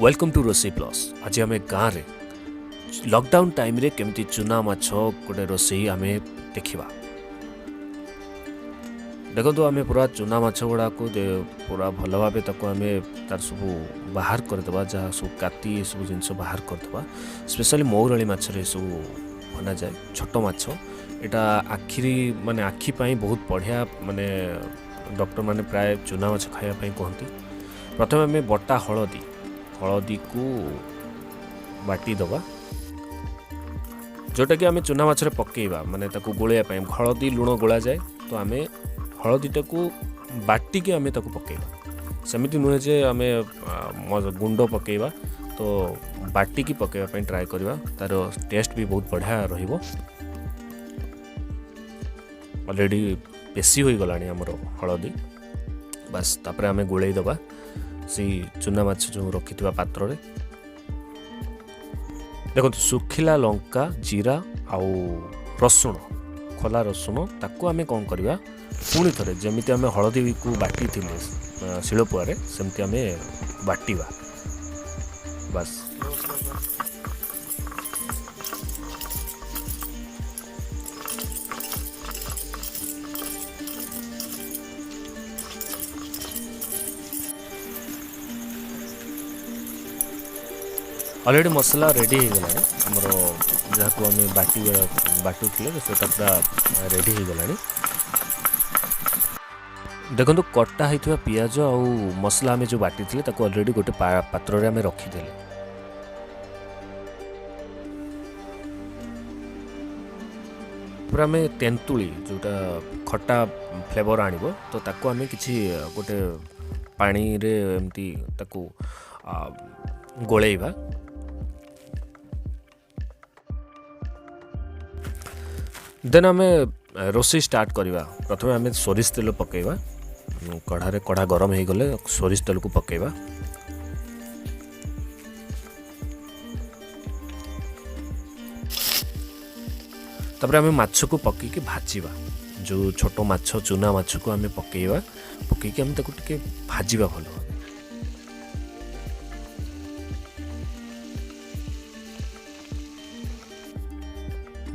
Welcome to ରୋଷେଇ plus. ଆଜି ଆମେ ଗାଁରେ ଲକଡାଉନ୍ ଟାଇମ୍ରେ କେମିତି ଚୁନା ମାଛ ଗୋଟେ ରୋଷେଇ ଆମେ ଦେଖିବା। ଦେଖନ୍ତୁ, ଆମେ ପୁରା ଚୁନା ମାଛ ଗୁଡ଼ାକୁ ପୁରା ଭଲ ଭାବେ ତାକୁ ଆମେ ତାର ସବୁ ବାହାର କରିଦେବା, ଯାହା ସବୁ କାତି ଏସବୁ ଜିନିଷ ବାହାର କରିଦେବା। ସ୍ପେଶାଲି ମଉରଳି ମାଛରେ ଏସବୁ ବନାଯାଏ। ଛୋଟ ମାଛ ଏଇଟା ଆଖିରି ମାନେ ଆଖି ପାଇଁ ବହୁତ ବଢ଼ିଆ, ମାନେ ଡକ୍ଟରମାନେ ପ୍ରାୟ ଚୁନା ମାଛ ଖାଇବା ପାଇଁ କୁହନ୍ତି। ପ୍ରଥମେ ଆମେ ବଟା ହଳଦୀ, ହଳଦୀକୁ ବାଟିଦେବା, ଯେଉଁଟାକି ଆମେ ଚୁନା ମାଛରେ ପକାଇବା, ମାନେ ତାକୁ ଗୋଳେଇବା ପାଇଁ ହଳଦୀ ଲୁଣ ଗୋଳାଯାଏ। ତ ଆମେ ହଳଦୀଟାକୁ ବାଟିକି ଆମେ ତାକୁ ପକାଇବା। ସେମିତି ନୁହେଁ ଯେ ଆମେ ଗୁଣ୍ଡ ପକାଇବା। ତ ବାଟିକି ପକାଇବା ପାଇଁ ଟ୍ରାଏ କରିବା, ତା'ର ଟେଷ୍ଟ ବି ବହୁତ ବଢ଼ିଆ ରହିବ। ଅଲରେଡ଼ି ବେଶୀ ହୋଇଗଲାଣି ଆମର ହଳଦୀ। ବାସ୍, ତାପରେ ଆମେ ଗୋଳେଇ ଦେବା ସେଇ ଚୁନା ମାଛ ଯେଉଁ ରଖିଥିବା ପାତ୍ରରେ। ଦେଖନ୍ତୁ, ଶୁଖିଲା ଲଙ୍କା, ଜିରା ଆଉ ରସୁଣ, ଖୋଲା ରସୁଣ, ତାକୁ ଆମେ କ'ଣ କରିବା? ପୁଣି ଥରେ ଯେମିତି ଆମେ ହଳଦୀକୁ ବାଟିଥିଲେ ଶିଳପୁଆରେ, ସେମିତି ଆମେ ବାଟିବା। ବାସ୍, ଅଲରେଡ଼ି ମସଲା ରେଡ଼ି ହେଇଗଲାଣି ଆମର। ଯାହାକୁ ଆମେ ବାଟିବା ବାଟୁଥିଲେ, ସେଟା ପୁରା ରେଡ଼ି ହେଇଗଲାଣି। ଦେଖନ୍ତୁ, କଟା ହେଇଥିବା ପିଆଜ ଆଉ ମସଲା ଆମେ ଯେଉଁ ବାଟିଥିଲେ, ତାକୁ ଅଲରେଡ଼ି ଗୋଟେ ପାତ୍ରରେ ଆମେ ରଖିଦେଲେ। ପୁରା ଆମେ ତେନ୍ତୁଳି, ଯେଉଁଟା ଖଟା ଫ୍ଲେଭର୍ ଆଣିବ, ତ ତାକୁ ଆମେ କିଛି ଗୋଟେ ପାଣିରେ ଏମିତି ତାକୁ ଗୋଳେଇବା। ଦେନ୍ ଆମେ ରୋଷେଇ ଷ୍ଟାର୍ଟ କରିବା। ପ୍ରଥମେ ଆମେ ସୋରିଷ ତେଲ ପକାଇବା କଢ଼ାରେ। କଢ଼ା ଗରମ ହେଇଗଲେ ସୋରିଷ ତେଲକୁ ପକାଇବା। ତାପରେ ଆମେ ମାଛକୁ ପକେଇକି ଭାଜିବା। ଯେଉଁ ଛୋଟ ମାଛ, ଚୁନା ମାଛକୁ ଆମେ ପକାଇବା, ପକେଇକି ଆମେ ତାକୁ ଟିକେ ଭାଜିବା ଭଲ ଭାବେ।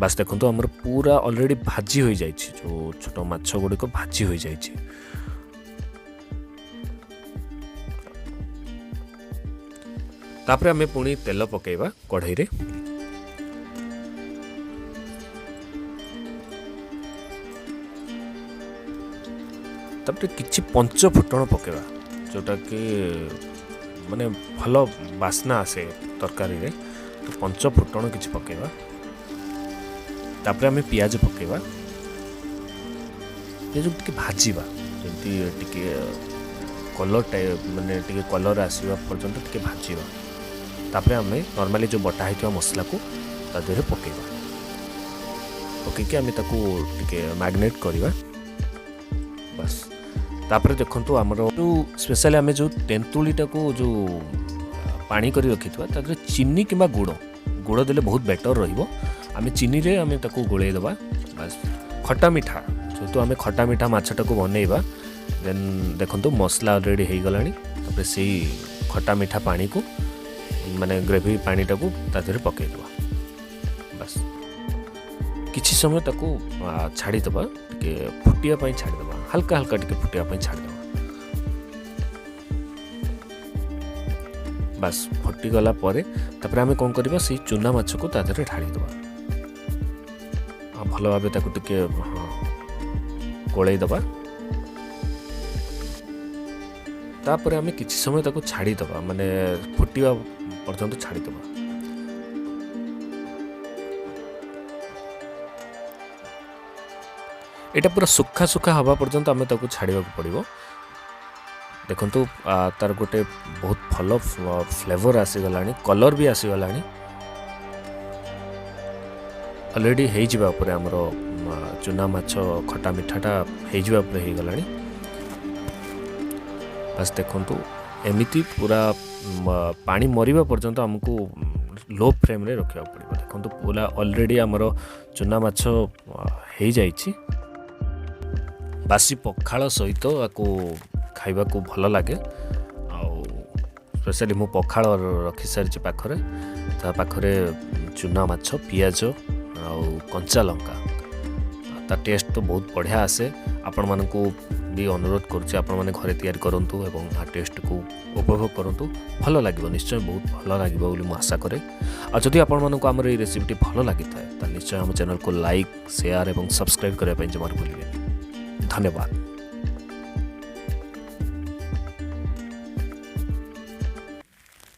ବାସ୍, ଦେଖନ୍ତୁ, ଆମର ପୁରା ଅଲରେଡ଼ି ଭାଜି ହୋଇଯାଇଛି। ଯେଉଁ ଛୋଟ ମାଛ ଗୁଡ଼ିକ ଭାଜି ହୋଇଯାଇଛି। ତାପରେ ଆମେ ପୁଣି ତେଲ ପକାଇବା କଢ଼େଇରେ। ତାପରେ କିଛି ପଞ୍ଚ ଫୁଟଣ ପକାଇବା, ଯେଉଁଟାକି ମାନେ ଭଲ ବାସ୍ନା ଆସେ ତରକାରୀରେ। ତ ପଞ୍ଚ ଫୁଟଣ କିଛି ପକାଇବା। ତାପରେ ଆମେ ପିଆଜ ପକାଇବା। ପିଆଜକୁ ଟିକେ ଭାଜିବା, ଯେମିତି ଟିକେ କଲର୍ ମାନେ ଟିକେ କଲର୍ ଆସିବା ପର୍ଯ୍ୟନ୍ତ ଟିକେ ଭାଜିବା। ତାପରେ ଆମେ ନର୍ମାଲି ଯେଉଁ ବଟା ହେଇଥିବା ମସଲାକୁ ତା ଦେହରେ ପକାଇବା। ପକାଇକି ଆମେ ତାକୁ ଟିକେ ମ୍ୟାରିନେଟ୍ କରିବା। ବାସ୍, ତାପରେ ଦେଖନ୍ତୁ, ଆମର ଯେଉଁ ସ୍ପେଶାଲି ଆମେ ଯେଉଁ ତେନ୍ତୁଳିଟାକୁ ଯେଉଁ ପାଣି କରି ରଖିଥିବା, ତା ଦେହରେ ଚିନି କିମ୍ବା ଗୁଡ଼, ଗୁଡ଼ ଦେଲେ ବହୁତ ବେଟର୍ ରହିବ। ଆମେ ଚିନିରେ ଆମେ ତାକୁ ଗୋଳେଇ ଦେବା। ବାସ୍, ଖଟା ମିଠା, ଯେହେତୁ ଆମେ ଖଟା ମିଠା ମାଛଟାକୁ ବନେଇବା। ଦେନ୍ ଦେଖନ୍ତୁ, ମସଲା ଅଲରେଡ଼ି ହେଇଗଲାଣି। ତାପରେ ସେଇ ଖଟା ମିଠା ପାଣିକୁ, ମାନେ ଗ୍ରେଭି ପାଣିଟାକୁ ତା ଦେହରେ ପକାଇଦେବା। ବାସ୍, କିଛି ସମୟ ତାକୁ ଛାଡ଼ିଦେବା, ଟିକେ ଫୁଟିବା ପାଇଁ ଛାଡ଼ିଦେବା, ହାଲକା ହାଲକା ଟିକେ ଫୁଟିବା ପାଇଁ ଛାଡ଼ିଦେବା। ବାସ୍, ଫୁଟିଗଲା ପରେ ତାପରେ ଆମେ କ'ଣ କରିବା? ସେଇ ଚୁନା ମାଛକୁ ତା ଦେହରେ ଢାଳିଦେବା ଆଉ ଭଲ ଭାବେ ତାକୁ ଟିକେ, ହଁ, ଗୋଳେଇ ଦେବା। ତାପରେ ଆମେ କିଛି ସମୟ ତାକୁ ଛାଡ଼ିଦେବା, ମାନେ ଫୁଟିବା ପର୍ଯ୍ୟନ୍ତ ଛାଡ଼ିଦେବା। ଏଇଟା ପୁରା ଶୁଖା ଶୁଖା ହେବା ପର୍ଯ୍ୟନ୍ତ ଆମେ ତାକୁ ଛାଡ଼ିବାକୁ ପଡ଼ିବ। ଦେଖନ୍ତୁ, ତାର ଗୋଟେ ବହୁତ ଭଲ ଫ୍ଲେଭର୍ ଆସିଗଲାଣି, କଲର୍ ବି ଆସିଗଲାଣି। ଅଲରେଡ଼ି ହେଇଯିବା ଉପରେ ଆମର ଚୁନା ମାଛ ଖଟା ମିଠାଟା ହେଇଯିବା ଉପରେ ହେଇଗଲାଣି। ବାସ୍, ଦେଖନ୍ତୁ, ଏମିତି ପୁରା ପାଣି ମରିବା ପର୍ଯ୍ୟନ୍ତ ଆମକୁ ଲୋ ଫ୍ଲେମ୍ରେ ରଖିବାକୁ ପଡ଼ିବ। ଦେଖନ୍ତୁ, ପୁରା ଅଲରେଡ଼ି ଆମର ଚୁନା ମାଛ ହେଇଯାଇଛି। ବାସି ପଖାଳ ସହିତ ଆକୁ ଖାଇବାକୁ ଭଲ ଲାଗେ। ଆଉ ସ୍ପେଶାଲି ମୁଁ ପଖାଳ ରଖିସାରିଛି ପାଖରେ, ତା ପାଖରେ ଚୁନା ମାଛ, ପିଆଜ ଆଉ କଞ୍ଚା ଲଙ୍କା। ତା ଟେଷ୍ଟ ତ ବହୁତ ବଢ଼ିଆ ଆସେ। ଆପଣମାନଙ୍କୁ ବି ଅନୁରୋଧ କରୁଛି, ଆପଣମାନେ ଘରେ ତିଆରି କରନ୍ତୁ ଏବଂ ତା ଟେଷ୍ଟକୁ ଉପଭୋଗ କରନ୍ତୁ। ଭଲ ଲାଗିବ, ନିଶ୍ଚୟ ବହୁତ ଭଲ ଲାଗିବ ବୋଲି ମୁଁ ଆଶା କରେ। ଆଉ ଯଦି ଆପଣମାନଙ୍କୁ ଆମର ଏଇ ରେସିପିଟି ଭଲ ଲାଗିଥାଏ, ତାହେଲେ ନିଶ୍ଚୟ ଆମ ଚ୍ୟାନେଲକୁ ଲାଇକ୍, ସେୟାର ଏବଂ ସବସ୍କ୍ରାଇବ୍ କରିବା ପାଇଁ ଜମାରୁ ଭୁଲିବେନି। ଧନ୍ୟବାଦ।